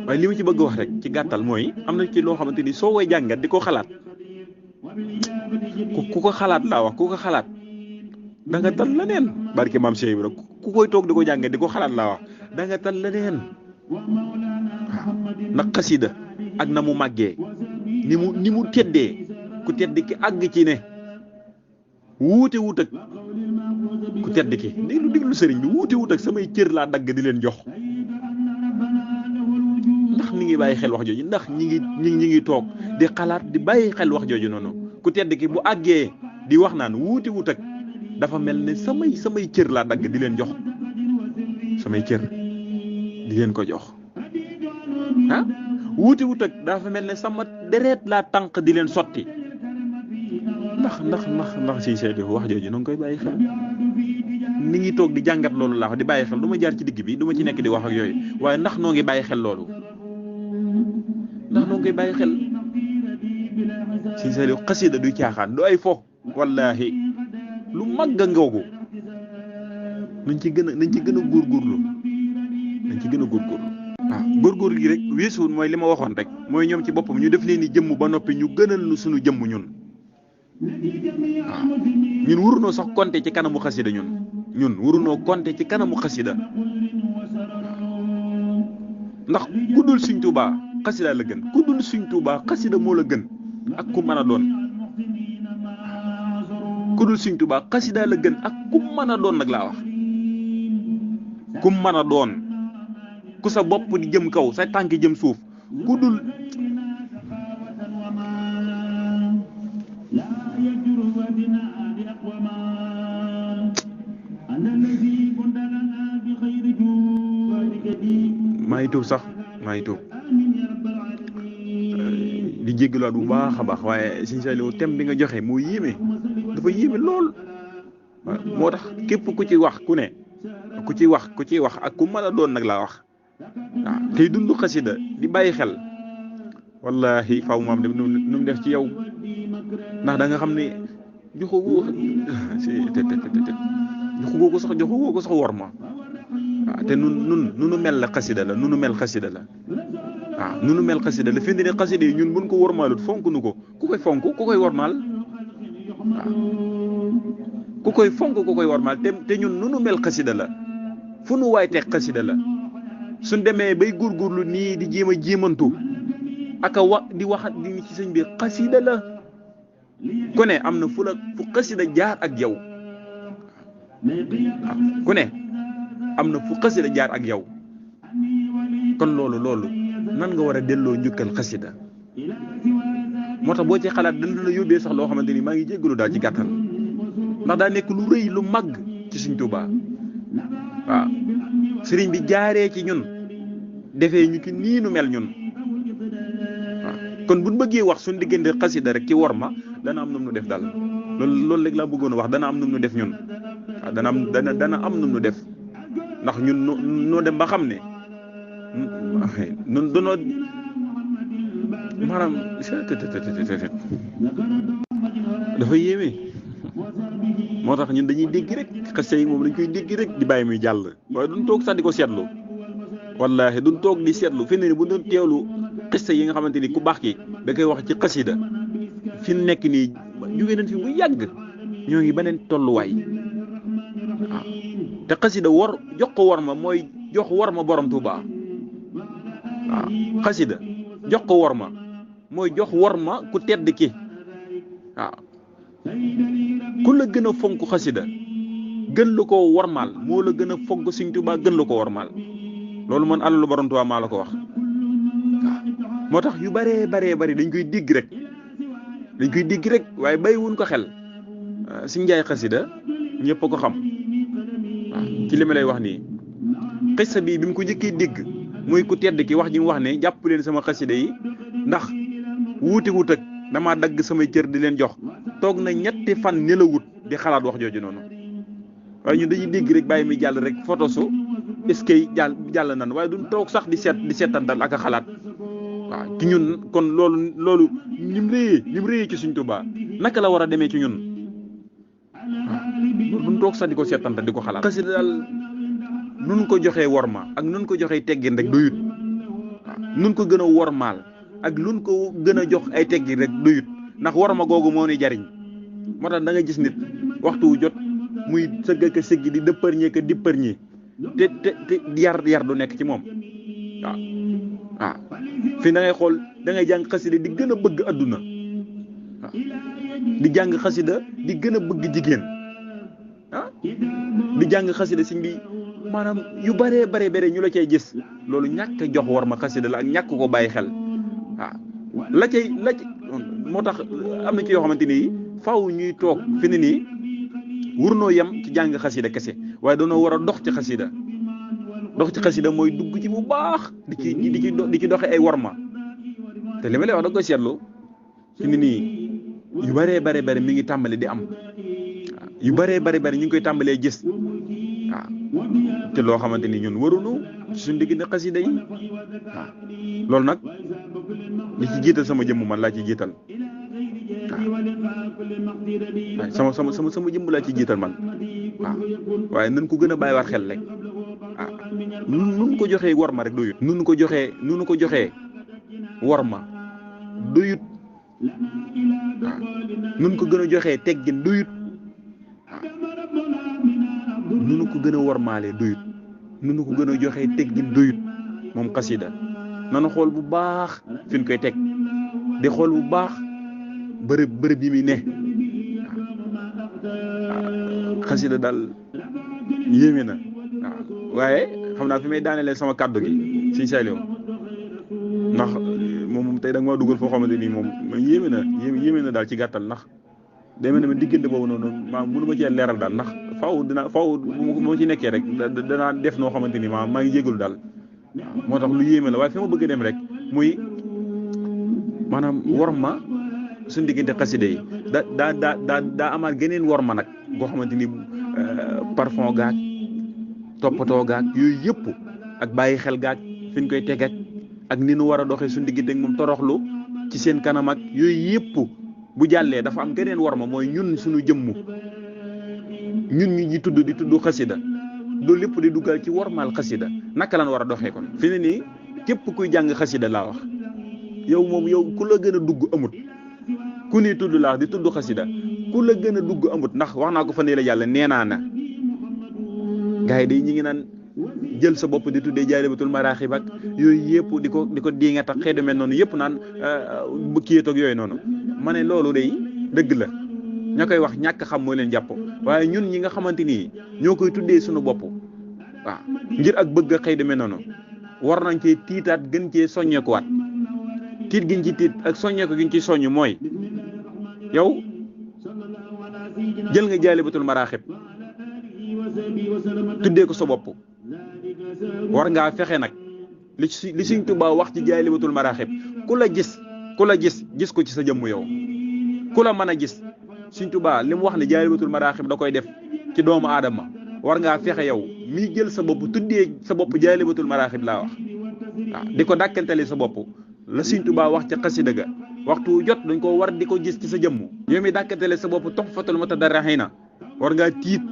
waaye li ma ci bëgg wax rek ci gàttal mooy am na ci loo xamante ni soo koy jàngat di ko xalaat ku ko xalaat laa wax ku ko xalaat da nga tal leneen barke maam Cheikh Ibrahima ku koy toog di ko jàngat di ko xalaat laa wax da nga tal leneen waaw nag xasida ak na mu màggee ni mu teddee ku tedd ki àgg ci ne wuute wut ak ku tedd ki diglu sëriñ bi wuute wut ak samay cër laa dagg di leen jox ndax ni ngi bàyyi xel wax jooju ndax ñi ngi toog di xalaat di bàyyi xel wax jooju noonu ku tedd ki bu àggee di wax naan wuute wut ak dafa mel ne samay cër laa dagg di leen jox samay cër di leen ko jox ah wuute wut ak dafa mel ne sama deret laa tànq di leen sotti ndax si seede wax jooju na nga koy bàyyi xel ni ngi toog di jàngat loolu laa wax di bàyyi xel du ma jaar ci digg bi du ma ci nekk di wax ak yooyu waaye ndax noo ngi bàyyi xel loolu ndax noo ngi koy bàyyi xel si seede xasida du caaxaan du ay fo wallaahi lu màgg a ngoogu nañ ci gën a góorgóorlu waaw góorgóorlu gi rek weesuwul mooy li ma waxoon rek mooy ñoom ci boppam ñu def leen ni jëmm ba noppi ñu gënal lu suñu jëmm ñun waaw ñun wurunoo sax compter ci kanamu xasida ñun wurunoo compter ci kanamu xasida ndax ku dul Sëriñ Tuubaa xasida la gën ku dul Sëriñ Tuubaa xasida moo la gën ak ku mën a doon ku dul Sëriñ Tuubaa xasida la gën ak ku mën a doon nag laa wax ku mën a doon ku sa bopp di jëm kaw sa tànk jëm suuf ku dul maa ngi tuub di jéggalaat bu baax a baax waaye Sëriñ Saliou thème bi nga joxe moo yéeme dafa yéeme lool moo tax képp ku ci wax ak ku mën a doon nag laa wax waaw tey dund xasida di bàyyi xel wallahi faw mu am nu mu def ci yow ndax da nga xam ne joxugoo ko sax wor ma waaw te nu mel la xasida la nu mel xasida la waaw nu mel xasida la fi ne xasida yi ñun buñ ko wormaalut fonk nu ko ku koy fonk ku koy wormaal waaw ku koy fonk ku koy wormaal te ñun nu mel xasida la fu nu waay teg xasida la suñ demee bay góorgóorlu nii di jéem a jéemantu aka di waxat di ci sëñ bi xasida la ku ne am na fu xasida jaar ak yow waaw ku ne am na fu xasida jaar ak yow kon loolu nan nga war a delloo njukkal xasida moo tax boo ci xalaat dana la yóbbee sax loo xamante ni maa ngi jéggalu daal ci gàttal ndax daa nekk lu rëy lu màgg ci Sëriñ Tuubaa waaw sëriñ bi jaaree ci ñun defee ñu ki nii nu mel ñun waaw kon buñ bëggee wax suñ diggante xasida rek ci worma dana am nu mu def daal loolu rek laa bëggoon a wax dana am nu mu def ñun waaw dana am nu mu def ndax ñun noo dem ba xam ne ñun maanaam dafa yéeme moo tax ñun dañuy dégg rek xasida yi moom dañ koy dégg rek di bàyyi muy jàll waaye duñ toog sax di ko seetlu wallaahi duñ toog di seetlu fi ne ni bu doon teewlu xasida yi nga xamante ni ku baax ki da koy wax ci xasida fi mu nekk nii jógee nañ fi bu yàgg ñoo ngi beneen tolluwaay waaw te xasida jox ko war ma mooy jox war ma borom Tuuba waaw xasida jox ko war ma mooy jox war ma ku tedd ki waaw ku la gën a fonk xasida gën la ko warmaal moo la gën a fonk Sëñ Tuuba gën la ko warmaal loolu man alalu borom Tuuba maa la ko wax waaw moo tax yu baree dañ koy dégg rek waaye bàyyiwuñ ko xel Sëñ Njaay xasida ñëpp a ko xam waaw ci li ma lay wax nii xissa bi mu ko njëkkee dégg muy ku tedd ki wax ji mu wax ne jàpp leen sama xasida yi ndax wuute wut ak damaa dagg samay cër di leen jox toog na ñetti fan ne la wut di xalaat wax jooju noonu waaye ñun dañuy dégg rek bàyyi mi jàll rek photo su est-ce que jàll nan waaye duñ toog sax di seetantal ak a xalaat waaw ci ñun kon loolu ni mu réyee ci Sëñ Tuubaa naka la war a demee ci ñun waaw duñ toog sax di ko seetantal di ko xalaat xasida daal nun ko joxee worma ak nun ko joxee teggin rek doyut waaw nun ko gën a wormaal ak luñ ko gën a jox ay teggin rek doyut ndax worma googu moo ni jariñ moo tax da nga gis nit waxtu wu jot muy sëgg ka sëggi di dëppërñee ka dippërñee te yar du nekk ci moom waaw fii da ngay xool da ngay jàng xasida di gën a bëgg adduna waaw di jàng xasida di gën a bëgg jigéen di jàng xasida siñ bi maanaam yu bare ñu la cay gis loolu ñàkk jox war ma xasida la ak ñàkk ko bàyyi xel waaw la cay moo tax am na ci yoo xamante ni faaw ñuy toog fi ne nii wurnoo yem ci jàng xasida kese waaye doonoo war a dox ci xasida mooy dugg ci bu baax di ci doxe ay warma te li ma lay wax da koy seetlu fi ne nii yu bare mi ngi tàmbali di am waaw yu bare ñu ngi koy tàmbalee gis waaw te loo xamante ni ñun warunu ci suñu diggante xasida yi waaw loolu nag li ci jiital sama jëmm man laa ci jiital waaw sama jëmm laa ci jiital man waaw waaye nan ko gën a bàyyiwaat xel rek waaw nun ko joxee worma rek doyut nun ko joxee worma doyut waaw nun ko gën a joxee teggin doyut waaw nunu ko gën a wormaalee doyut nunu ko gën a joxee teggin doyut moom xasida nanu xool bu baax fi ñu koy teg di xool bu baax bërëb yi muy ne waaw xasida daal yéeme na waaw waaye xam naa fi may daanelee sama kàddu gi Sëñ Saliou ndax moom tey da nga maa dugal foo xamante ni moom yéeme na daal ci gàttal ndax demee na ma diggante boobu noonu maa mënu ma cee leeral daal ndax faaw moo ci nekkee rek danaa def noo xamante ni maa ngi jégalu daal waaw moo tax lu yéeme la waaye fi ma bëgg a dem rek muy maanaam worma suñu diggante xasida yi daa amaat geneen worma nag goo xamante ni parfum gaag toppatoo gaag yooyu yëpp ak bàyyi xel gaag fi ñu koy teg ak ni nu war a doxee suñu diggante ak moom toroxlu ci seen kanam ak yooyu yëpp bu jàllee dafa am geneen worma mooy ñun suñu jëmm ñun ñi di tudd xasida loolu lépp di duggal ci wormaal xasida naka lan war a doxee kon fi ne nii képp kuy jàng xasida laa wax yow ku la gën a dugg amut ku ni tudd laa di tudd xasida ku la gën a dugg amut ndax wax naa ko fa ne la yàlla nee naa na gars yi day ñi ngi naan jël sa bopp di tuddee jaalibatul maraaxib ak yooyu yëpp di ko diinga tax xëy mel noonu yëpp naan bu kiyét ak yooyu noonu ma ne loolu day dëgg la ña koy wax ñàkk xam moo leen jàpp waaye ñun ñi nga xamante ni ñoo koy tuddee suñu bopp waaw ngir ak bëgg a xëy mel noonu war nañ cee tiitaat gën cee soññeekuwaat tiit giñ ci tiit ak soññeeku giñ ci soññ mooy yow jël nga jaalibatul maraaxib tuddee ko sa bopp war ngaa fexe nag li Sëñ Tuubaa wax ci jaalibatul maraaxib ku la gis ko ci sa jëmm yow ku la mën a gis Sëñ Tuubaa li mu wax ne jaalibatul maraaxib da koy def ci doomu aadama war ngaa fexe yow mi jël sa bopp tuddee sa bopp jaalibatul maraaxib laa wax waaw di ko dàkkantale sa bopp la Sëñ Tuubaa wax ca xasida ga waxtu jot dañ ko war di ko gis ci sa jëmm yow mi dàkkatele sa bopp Tuhfatul Mutadarrihiina war ngaa tiit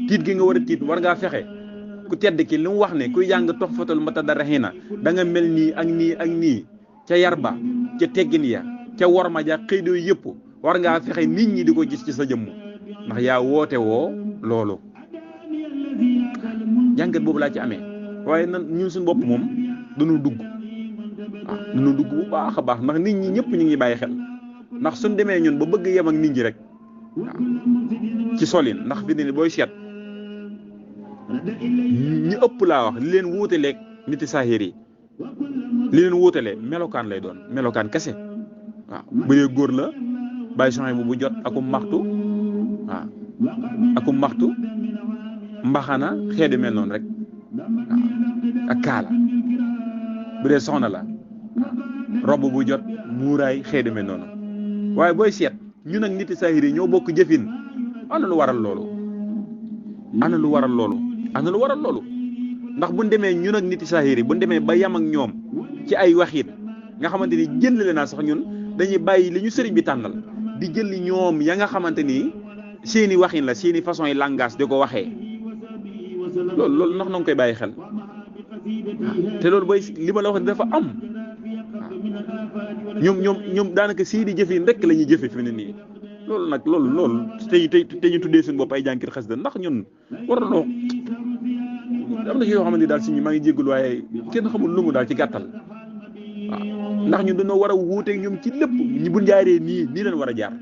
gi nga war a tiit war ngaa fexe ku tedd ki li mu wax ne kuy jàng Tuhfatul Mutadarrihiina da nga mel nii ak nii ak nii ca yar ba ca teggin ya ca worma ja xëy doo yëpp war ngaa fexe nit ñi di ko gis ci sa jëmm ndax yaa woote woo loolu jàngat boobu laa ci amee waaye nan ñun suñu bopp moom dañu dugg waaw dañu dugg bu baax a baax ndax nit ñi ñëpp ñu ngi bàyyi xel ndax suñ demee ñun ba bëgg yem ak nit ñi rek waaw ci solin ndax fi ne booy seet ñi ëpp laa wax li leen wuutaleeg niti saahir yi li leen wuutalee melokaan lay doon melokaan kese waaw bu dee góor la bàyyi soxna bu jot akum maxtu waaw akum maxtu mbaxana xeetu mel noonu rek waaw ak kaala bu dee soxna la robb bu jot muuraay xeetu mel noonu waaye booy seet ñun ak niti saahir yi ñoo bokk jëfin ana lu waral loolu ana lu waral loolu ana lu waral loolu ndax buñ demee ñun ak niti saahir yi buñ demee ba yam ak ñoom ci ay waxit nga xamante ni jëlale naa sax ñun dañuy bàyyi li ñu sëriñ bi tànnal di jëli ñoom ya nga xamante ni seeni waxin la seeni façon yi langage di ko waxee loolu ndax na nga koy bàyyi xel te loolu booy li ma la wax dafa am ñoom daanaka seeni jëfin rek la ñuy jëfe fi mu ne nii loolu nag loolu te ñu tuddee suñu bopp ay jànkir xasida ndax ñun war na noo am na yoo xamante ni daal si ñu maa ngi jéggul waaye kenn xamul lu mu daal ci gàttal waaw ndax ñun dañoo war a wuuteeg ñoom ci lépp ñi bu jaaree nii leen war a jaar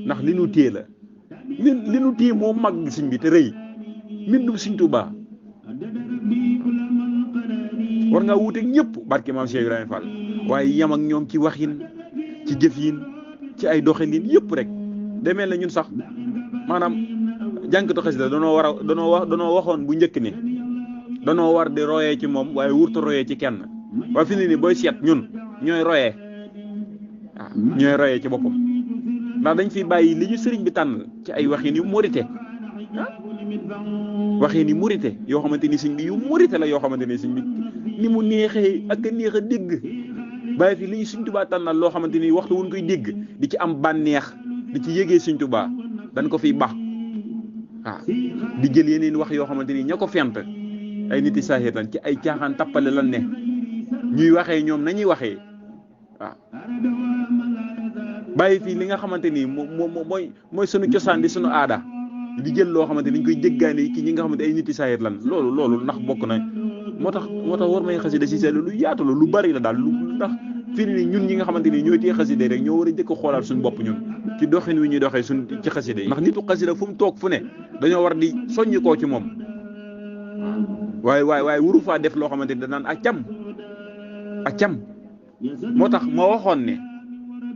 ndax li nu téye la li nu téye moo mag siñ bi te rëy mbindum Sëñ Tuubaa war ngaa wuuteeg ñëpp barke maam Cheikh Ibrahima Fall waaye yam ak ñoom ci waxin ci jëfin ci ay doxalin yëpp rek demee la ñun sax maanaam jànkatu xasida danoo waxoon bu njëkk ne danoo war di royee ci moom waaye wurta royee ci kenn waaye fi ne ni booy seet ñun ñooy royee waaw ñooy royee ci boppam ndax dañ fi bàyyi li ñu sëriñ bi tànn ci ay waxin yu murite waxin yu murite yoo xamante ni sëñ bi yu murite la yoo xamante ni sëñ bi ni mu neexee ak a neex a dégg bàyyi fi li ñu Sëñ Tuubaa tànnal loo xamante ni waxtu wuñ koy dégg di ci am bànneex di ci yëgee Sëñ Tuubaa dañ ko fiy baax waaw di jël yeneen wax yoo xamante ni ña ko fent ay nit yi saahir lan ci ay caaxaan tappale lan ne ñuy waxee ñoom nañuy waxee waaw bàyyi fii li nga xamante ni mooy sunu cosaan di sunu aada di jël loo xamante ni ñu koy jéggaane ci ñi nga xamante ay nit yi saahir lan loolu ndax bokk na moo tax war may xasida si seetlu lu yaatu la lu bari la daal lu ndax fii nii ñun ñi nga xamante ni ñooy téye xasida rek ñoo war a jëkk xoolaat suñu bopp ñun ci doxin wi ñuy doxee suñ ci xasida yi ndax nitu xasida fu mu toog fu ne dañoo war di soññi koo ci moom waaye wuru faa def loo xamante ni danaan ak cam moo tax moo waxoon ne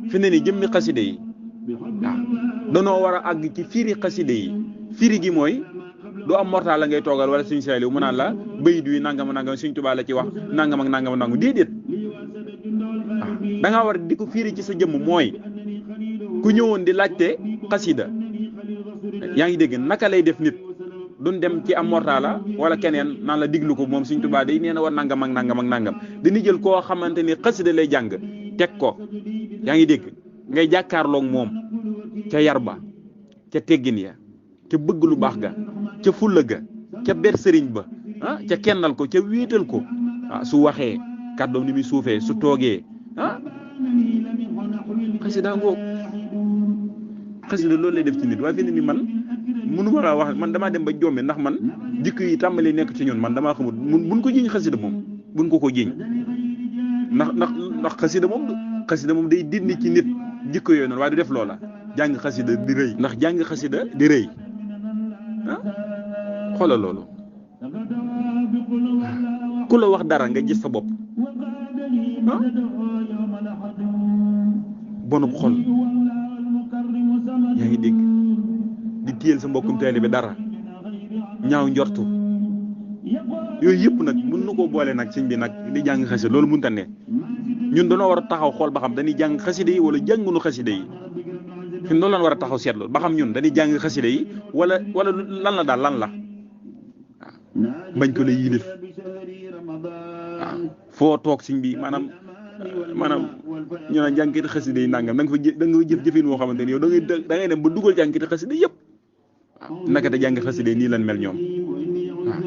fi ne ni jëmmi xasida yi waaw danoo war a àgg ci firi xasida yi firi gi mooy du am mortal la ngay toogal wala suñu seeli mu naan la bayit wi nangam Sëñ Tuubaa la ci wax nangam ak nangam déedéet waaw da ngaa war di ko firi ci sa jëmm mooy ku ñëwoon di laajte xasida yaa ngi dégg naka lay def nit duñ dem ci am mortala wala keneen naan la diglu ko moom Sëñ Tuubaa day nee na war nangam ak nangam dañuy jël koo xamante ni xasida lay jàng teg ko yaa ngi dégg ngay jàkkaarloog moom ca yar ba ca teggin ya ca bëgg lu baax ga ca fulla ga ca ber sëriñ ba ca kennal ko ca wéetal ko su waxee kàddoom ni muy suufee su toogee xasida ngoog xasida loolu lay def ci nit waaye fi ne ni man mënuma laa wax man damaa dem ba jombe ndax man jikko yi tàmbali nekk ci ñun man damaa xamul buñ ko jiñ xasida moom buñ ko jiñ ndax xasida moom day dindi ci nit jikko yooyu noonu waaye du def loola jàng xasida di rëy ndax jàng xasida di rëy xoolal loolu ku la wax dara nga gis sa bopp bonub xol yaa ngi dégg di téyel sa mbokkum taalibe dara ñaaw njortu yooyu yëpp nag mën na koo boole nag sëñ bi nag di jàng xasida loolu mënta ne ñun dañoo war a taxaw xool ba xam dañuy jàng xasida yi wala jàngunu xasida yi fi mu loolu lan war a taxaw seetlu ba xam ñun dañuy jàng xasida yi wala lan la daal lan la waaw bañ ko la yilif waaw foo toog sëñ bi maanaam maanaam ñu naan jànkati xasida yi nangam da nga fa jëf jëfin woo xamante ni yow da ngay dem ba dugal jànkati xasida yëpp waaw naka te jàngi xasida yi nii lan mel ñoom waaw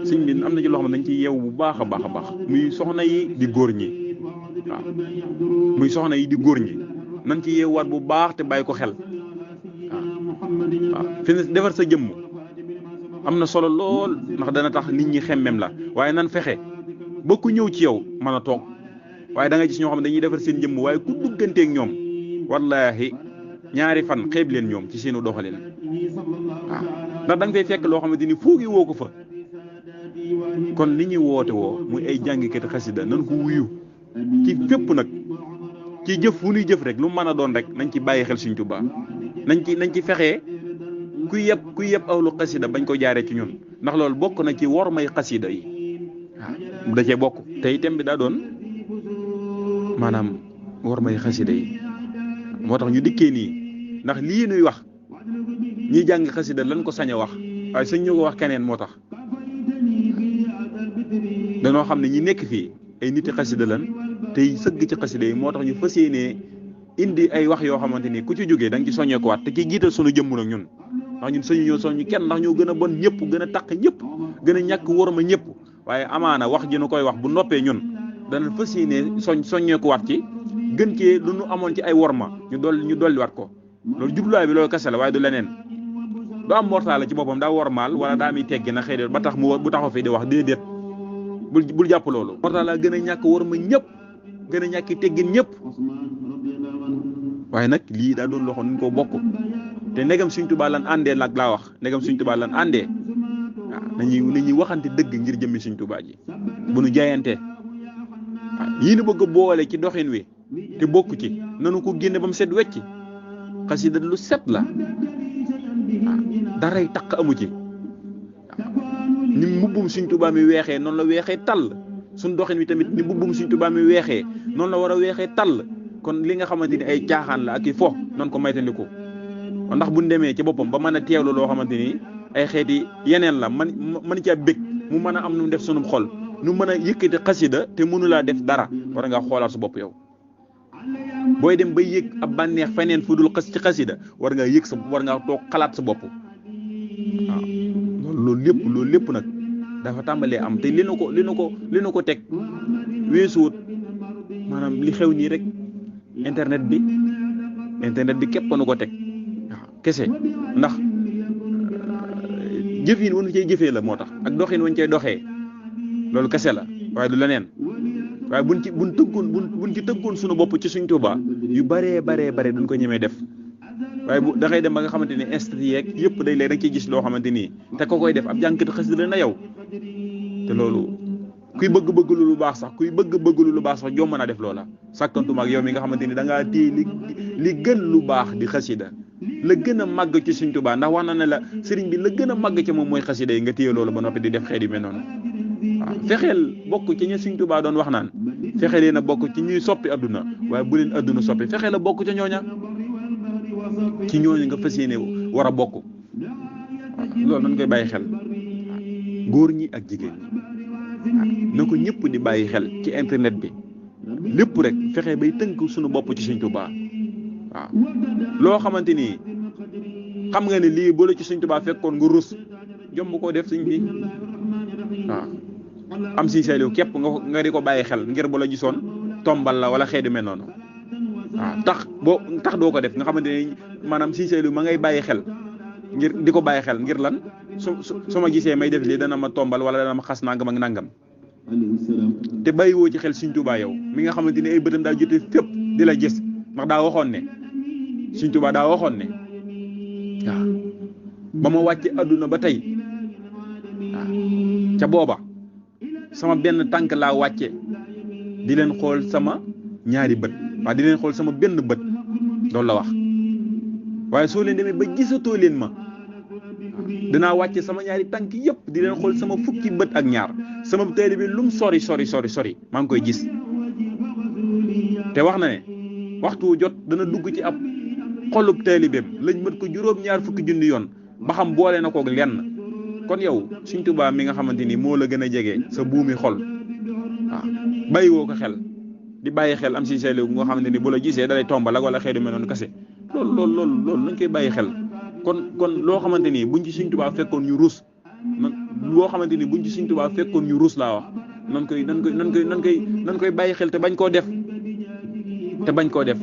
sëñ bi am na ci loo xam ne dañ ci yeewu bu baax a baax a baax muy soxna yi di góor ñi waaw muy soxna yi di góor ñi nañ ci yeewuwaat bu baax te bàyyi ko xel waaw fi ne defar sa jëmm am na solo lool ndax dana tax nit ñi xemmem la waaye nan fexe ba ku ñëw ci yow mën a toog waaye da nga gis ñoo xam ne dañuy defar seen jëmm waaye ku dugganteeg ñoom wallaahi ñaari fan xeeb leen ñoom ci seenu doxalin waaw ndax da nga fay fekk loo xamante ni foogi woo ko fa kon li ñuy woote woo muy ay jàngikati xasida nan ko wuyu ci fépp nag ci jëf fu ñuy jëf rek lu mën a doon rek nañ ci bàyyi xel Sëñ Tuubaa nañ ci fexee kuy yëpp awlu xasida bañ ko jaaree ci ñun ndax loolu bokk na ci wor may xasida yi waaw da cee bokk te itam bi daa doon maanaam wor may xasida yi moo tax ñu dikkee nii ndax lii nuy wax ñi jàng xasida lan ko sañ a wax waaye sañ ñu ko wax keneen moo tax danoo xam ne ñi nekk fii ay niti xasida lan tey sëgg ci xasida yi moo tax ñu fas yéenee indi ay wax yoo xamante ni ku ci jógee da nga ci soññee ko waat te ci jiital sunu jëmm nag ñun ndax ñun sañu ñoo soññu kenn ndax ñoo gën a bon ñëpp gën a taq ñëpp gën a ñàkk worma ñëpp waaye amaana wax ji nu koy wax bu noppee ñun dana fas yéenee soññee ko waat ci gën cee lu nu amoon ci ay worma ñu dolliwaat ko loolu jubluwaay bi loolu kese la waaye du leneen du am mortaale ci boppam daa wormaal wala daa muy teggi na xëy na ba tax mu bu taxaw fi di wax déedéet bul jàpp loolu mortaale gën a ñàkk worma ñëpp gën a ñàkki teggin ñëpp waaye nag lii daa doon loxo nuñ ko bokk te ndegam Sëñ Tuubaa lan àndee nag laa wax ndegam Sëñ Tuubaa lan àndee waaw nañuy waxante dëgg ngir jëmmi Sëñ Tuubaa ji bu nu jaayantee waaw yii nu bëgg a boole ci doxin wi te bokk ci nanu ko génne ba mu set wecc xasida lu set la waaw daray taq amu ci waaw ni mbubbum Sëñ Tuubaa mi weexee noonu la weexee tàll suñ doxin wi tamit ni mbubbum Sëñ Tuubaa mi weexee noonu la war a weexee tàll kon li nga xamante ni ay caaxaan la ak i fo noonu ko maytandiku ndax buñ demee ci boppam ba mën a teewlu loo xamante ni ay xeeti yeneen la man caa bég mu mën a am nu mu def sunum xol nu mën a yëkkati xasida te mënu laa def dara war nga xoolaat su bopp yow booy dem ba yëg ab bànneex feneen fu dul ci xasida war ngaa yëg war ngaa toog xalaat sa bopp waaw loolu lépp nag dafa tàmbalee am te li nu ko teg weesuwut maanaam li xew nii rek internet bi képp nu ko teg waaw kese ndax jëfin wanu cay jëfee la moo tax ak doxin wañ cay doxee loolu kese la waaye du leneen waaye buñ ci tëggoon suñu bopp ci Sëñ Tuubaa yu baree duñ ko ñemee def waaye da ngay dem ba nga xamante ni instant yeeg yëpp day léegi da nga ciy gis loo xamante ni te ko koy def ab jànkati xasida na yow te loolu kuy bëgg lu baax sax lu baax sax jomb naa def loola sàkkantuma ak yow mi nga xamante ni da ngaa téye li gën lu baax di xasida la gën a màgg ci Sëñ Tuubaa ndax wax na ne la sëriñ bi la gën a màgg ci moom mooy xasida yi nga téye loolu ba noppi di def xeet yu mel noonu waaw fexeel bokk ci ña Sëñ Tuubaa doon wax naan fexeel leen a bokk ci ñuy soppi adduna waaye bu leen adduna soppi fexeel a bokk ca ñooña ci ñooñu nga fas yéene war a bokk loolu nañ koy bàyyi xel góor ñi ak jigéen ñi na ko ñëpp di bàyyi xel ci internet bi lépp rek fexe bay tënk suñu bopp ci Sëñ Tuubaa waaw loo xamante ni xam nga ne lii bu la ci Sëñ Tuubaa fekkoon nga rus jomb koo def sëñ bi waaw am si seeliw képp nga di ko bàyyi xel ngir bu la gisoon tombal la wala xeetu mel noonu waaw tax doo ko def nga xamante ni maanaam si seeliw ma ngay bàyyi xel ngir di ko bàyyi xel ngir lan su ma gisee may def lii dana ma tombal wala dana ma xas nangam ak nangam te bàyyi woo ci xel Sëñ Tuubaa yow mi nga xamante ni ay bëtam daa jotee fépp di la gis ndax daa waxoon ne Sëñ Tuubaa daa waxoon ne waaw ba ma wàcce adduna ba tey waaw ca booba sama benn tànk laa wàcce di leen xool sama ñaari bët waaw di leen xool sama benn bët loolu la wax waaye soo leen demee ba gisatoo leen ma dinaa wàcce sama ñaari tànk yëpp di leen xool sama fukki bët ak ñaar sama taalibe bi lum sori maa ngi koy gis te wax na ne waxtu jot dana dugg ci ab xolub taalibeem lañ mën ko juróom-ñaar fukki junni yoon ba xam boole na koog lenn kon yow Sëñ Tuubaa mi nga xamante ni moo la gën a jege sa buumi xol waaw bàyyiwoo ko xel di bàyyi xel am si seetlu nga xamante ni bu la gisee dalay tombal ak wala xëy du mel noonu kese loolu nañ koy bàyyi xel kon loo xamante ni buñ ci Sëñ Tuubaa fekkoon ñu ruus loo xamante ni buñ ci Sëñ Tuubaa fekkoon ñu ruus laa wax nan koy bàyyi xel te bañ koo def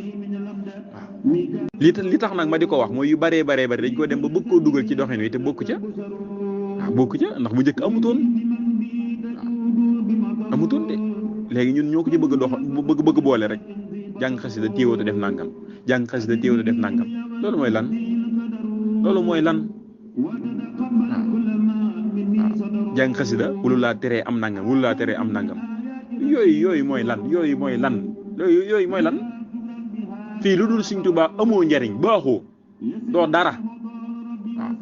waaw li tax nag ma di ko wax mooy yu baree dañ ko dem ba bëgg koo dugal ci doxin wi te bokku ca ndax bu njëkk amutoon de léegi ñun ñoo ko ci bëgg bëgg boole rek jàng xasida téewoo te def nangam jàng xasida téewoo te def nangam loolu mooy lan waaw jàng xasida wulu laa teree am nangam yooyu mooy lan fii lu dul Sëñ Tuubaa amoo njariñ baaxoo doo dara waaw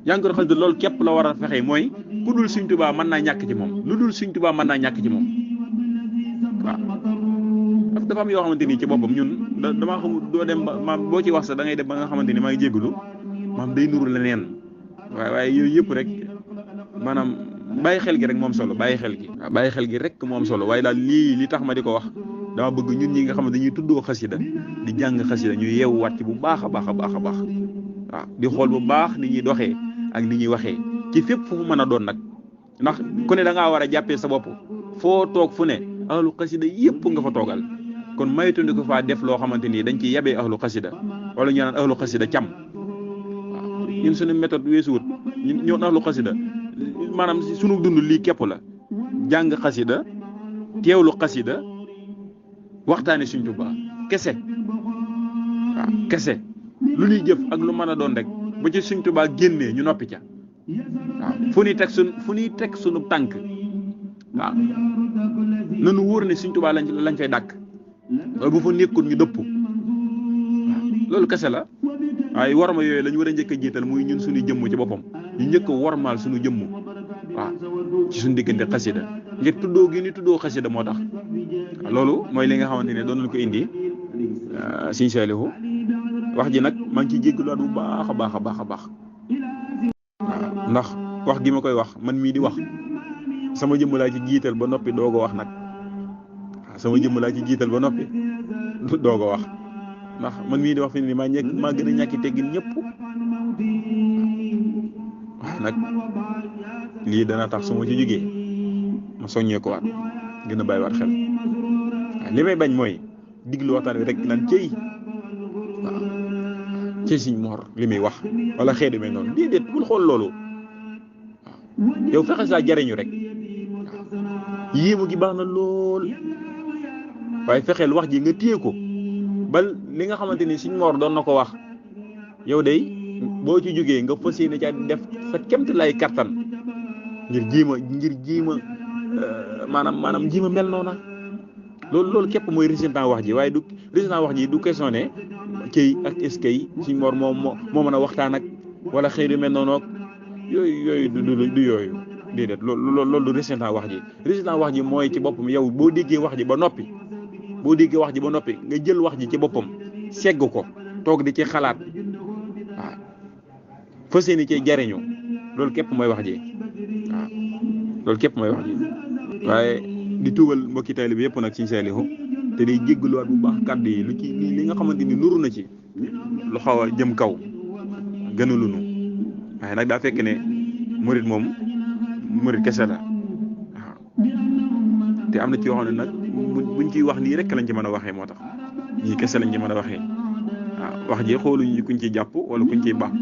jàng xasida loolu képp la war a fexe mooy ku dul Sëñ Tuubaa mën naa ñàkk ci moom lu dul Sëñ Tuubaa mën naa ñàkk ci moom waaw dafa am yoo xamante ni ci boppam ñun damaa xamul doo dem ba maam boo ci wax sax da ngay dem ba nga xamante ni maa ngi jégalu maam day nuru leneen waaye yooyu yëpp rek maanaam bàyyi xel gi rek moom solo bàyyi xel gi rek moom solo waaye daal li tax ma di ko wax dama bëgg ñun ñi nga xam ne dañuy tuddoo xasida di jàng xasida ñu yeewuwaat ci bu baax a baax waaw di xool bu baax ni ñuy doxee ak ni ñuy waxee ci fépp fu mën a doon nag ndax ku ne da ngaa war a jàppee sa bopp foo toog fu ne ahlu xasida yëpp nga fa toogal kon maytundi ko faa def loo xamante ni dañ ciy yabee ahlu xasida wala ñu naan ahlu xasida cam waaw ñun suñu méthode weesuwut ñun ahlu xasida maanaam suñu dund lii képp la jàng xasida teewlu xasida waxtaane Sëñ Tuubaa kese waaw kese lu ñuy jëf ak lu mën a doon rek ba ci Sëñ Tuubaa génnee ñu noppi ca waaw fu ñuy teg sunu tànk waaw nanu wóor ne Sëñ Tuubaa lañ fay dàkk loolu bu fa nekkul ñu dëpp waaw loolu kese la waaye warma yooyu lañu war a njëkk a jiital muy ñun suñu jëmm ci boppam ñu njëkk a warmaal suñu jëmm waaw ci suñu diggante xasida ngir tuddoo gi ni tuddoo xasida moo tax loolu mooy li nga xamante ne doon nañ ko indi Sëñ Saalihu wax ji nag maa ngi ciy jégaluwaat bu baax a baax waaw ndax wax gi ma koy wax man mii di wax sama jëmm laa ci jiital ba noppi doog a wax nag waaw sama jëmm laa ci jiital ba noppi doog a wax ndax man mii di wax fi ni maa gën a ñàkki teggin ñëpp waaw nag lii dana tax su ma ci jógee ma soññee ko waat gën a bàyyiwaat xel waaw li may bañ mooy diglu waxtaan wi rek lan cëy waaw cëy Sëñ Mor li muy wax wala xeetu mel noonu déedéet bul xool loolu waaw yow fexe saa jariñu rek waaw yéemu gi baax na lool waaye fexeel wax ji nga téye ko bal li nga xamante ni Sëñ Mor doon na ko wax yow day boo ci jógee nga fas yéene ca def sa kemt lay kattan ngir jiima maanaam jiima mel noona loolu képp mooy résultat wax ji waaye du résultat wax ji du question ne cëy ak est-ce que Sëñ Mor moo mën a waxtaan ak wala xëy du mel noonu ak yooyu du yooyu déedéet loolu du résultat wax ji résultat wax ji mooy ci boppam yow boo déggee wax ji ba noppi nga jël wax ji ci boppam segg ko toog di ci xalaat waaw fas yéene ci jariñu loolu képp mooy wax ji waaw loolu képp mooy wax ji waaye di tuubal mbokki taalibe bi yëpp nag Sëñ Saalihu te day jéggaluwaat bu baax kàddu yi lu ci li nga xamante ni nuru na ci lu xaw a jëm kaw gënalunu waaye nag daa fekk ne murit moom murit kese la waaw te am na ci yoo xam ne nag buñ ciy wax nii rek lañ ci mën a waxee moo tax ñii kese lañ ci mën a waxee waaw wax ji xooluñu kuñ ciy jàpp wala kuñ ciy baax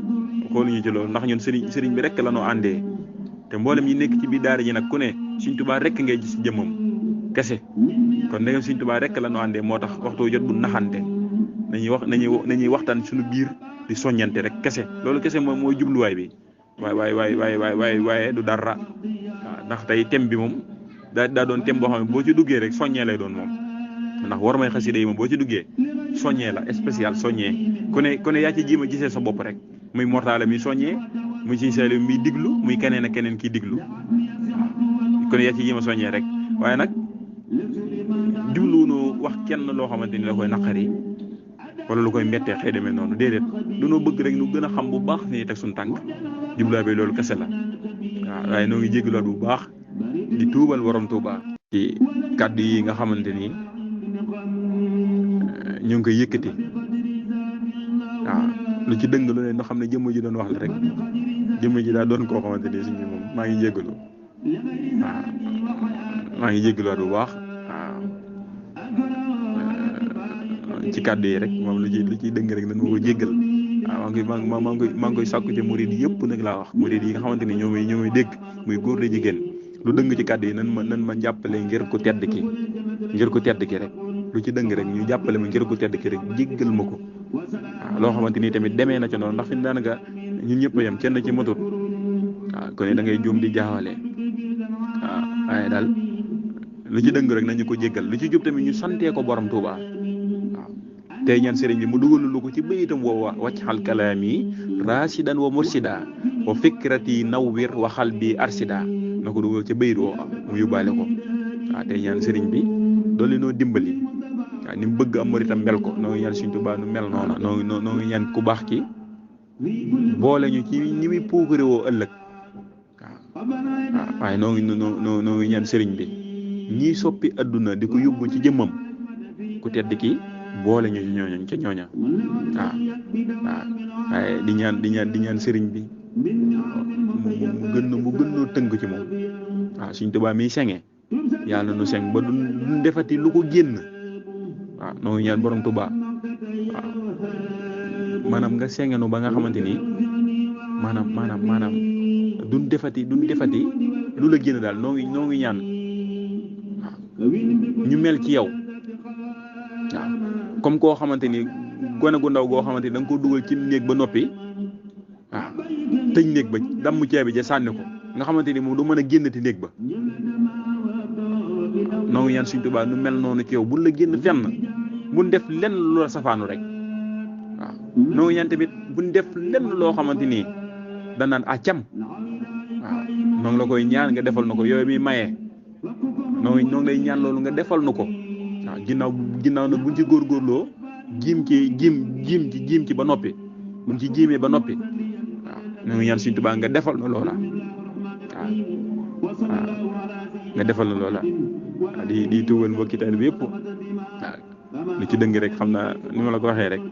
xooluñu ci loolu ndax ñun sëriñ bi rek la noo àndee te mboolem ñi nekk ci biir daara ji nag ku ne Sëñ Tuubaa rek ngay gis jëmmam kese kon ndegam Sëñ Tuubaa rek la noo àndee moo tax waxtu jot bu naxante nañuy waxtaan suñu biir di soññante rek kese loolu kese moom mooy jubluwaay bi waaye du dara waaw ndax tey thème bi moom daa doon thème boo xam ne boo ci duggee rek soññee lay doon moom ndax war may xasida yi moom boo ci duggee soññee la spécial soññee ku ne yaa ci jéem a gisee sa bopp rek muy mortale mi soññee muy Sëñ Saaliw mi diglu muy keneen ak keneen kiy diglu ku ne yaa ci jéem a soññee rek waaye nag jubluwunu wax kenn loo xamante ni la koy naqari wala lu koy mbettee xëy demee noonu déedéet dunoo bëgg rek nu gën a xam bu baax fi ñuy teg suñu tànk jubluwaay bi loolu kese la waaw waaye noo ngi jégaluwaat bu baax di tuubal borom Tuubaa ci kàddu yi nga xamante ni ñu ngi koy yëkkati waaw lu ci dëng lu ne ñu xam ne jëmm ji doon wax la rek jëmm ji daa doon koo xamante ni suñu moom maa ngi jéggalu waaw maa ngi jéggaluwaat bu baax waaw ci kàddu yi rek moom lu ciy dëng rek nañ ma ko jéggal waaw maa ngi koy sàkku ci murid yëpp nag laa wax murid yi nga xamante ni ñoo may dégg muy góor di jigéen lu dëng ci kàddu yi nan ma jàppale ngir ku tedd ki rek lu ci dëng rek ñu jàppale ma ngir ku tedd ki rek jéggal ma ko waaw loo xamante ni tamit demee na ca noonu ndax fi mu daanaka ñun ñëpp a yem kenn ci matut waaw kon da ngay juum di jaawale waaw waaye daal lu ci dëng rek nañu ko jéggal lu ci jub tamit ñu santee ko borom Tuuba waaw tey ñaan sëriñ bi mu dugal lu ko ci bayitam woowa wàcc xal kalaami rasidan wa mursida wa fikrati nawwir wa xalbi arsida na ko dugal ci bayit woo mu yóbbaale ko waaw tey ñaan sëriñ bi doole noo dimbali waaw ni mu bëgg am muritam mel ko noo ngi ñaan Sëriñ Tuubaa nu mel noona noo ngi ñaan ku baax ki boole ñu ci ni muy puukare woo ëllëg waaw waaye noo ngi ñaan sëriñ bi ñii soppi adduna di ko yóbbu ci jëmmam ku tedd ki boole ñu ci ñooña waaw waaye di ñaan sëriñ bi mu gën noo tënk ci moom waaw Sëriñ Tuubaa miy senge yàlla nu seng ba duñ defati lu ko génn waaw noo ngi ñaan borom Tuubaa waaw maanaam nga sengenu ba nga xamante ni maanaam duñ defati lu la génn daal noo ngi ñaan waaw ñu mel ci yow waaw comme koo xamante ni gone gu ndaw goo xamante ni da nga ko dugal ci néeg ba noppi waaw tëj néeg ba damm ceebi ja sànni ko nga xamante ni moom du mën a génnati néeg ba noo ngi ñaan Sëriñ Tuubaa nu mel noonu ci yow buñ la génn fenn buñ def lenn lu la safaanu rek waaw noo ngi ñaan tamit buñ def lenn loo xamante ni danaan accam waaw noo ngi la koy ñaan nga defal na ko yooyu mi mayee noo ngi lay ñaan loolu nga defal na ko waaw ginnaaw nag buñ ci góorgóorloo jiim ci ba noppi buñ ci jiimee ba noppi waaw noo ngi ñaan Sëriñ Tuubaa nga defal na loola waaw nga defal na loola di tuubal mbokki taalibe bi yëpp waaw lu ci dëng rek xam naa ni ma la ko waxee rek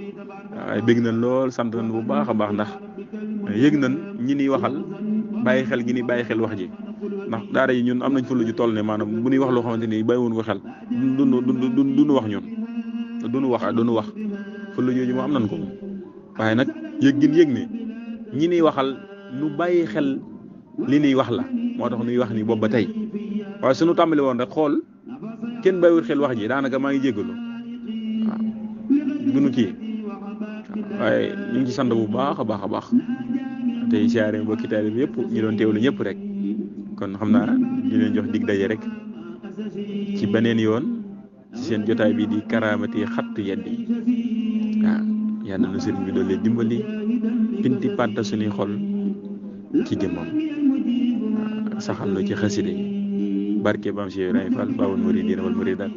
waaye bégg nañ lool sant nañ bu baax a baax ndax yëg nañ ñi niy waxal bàyyi xel gi ni bàyyi xel wax ji ndax daara yi ñun am nañ fa lu ju toll ne maanaam bu ñuy wax loo xamante ni bàyyiwoon ko xel duñu wax ñun duñu wax fa lu jooju moom am nañ ko waaye nag yëg ne ñi niy waxal nu bàyyi xel li niy wax la moo tax nuy wax ni boobu ba tey waaye suñu tàmbali woon rek xool kenn bàyyiwul xel wax ji daanaka maa ngi jéggalu waaw duñu kii waaye ñu ngi ci sant bu baax a baax tey siyaare mbokki taalibe bi yëpp ñu doon teewlu ñëpp rek kon xam naa di leen jox dig daje rek ci beneen yoon ci seen jotaay bi di Karaamati Xattu Yaddi waaw yàlla na sëriñ bi doon leen dimbali pinti panta suñuy xol ci jëmmam waaw saxal lu ci xaside yi barke Bam Cheikh Ibrahima Fall Baabul Muridiina wal Muridaat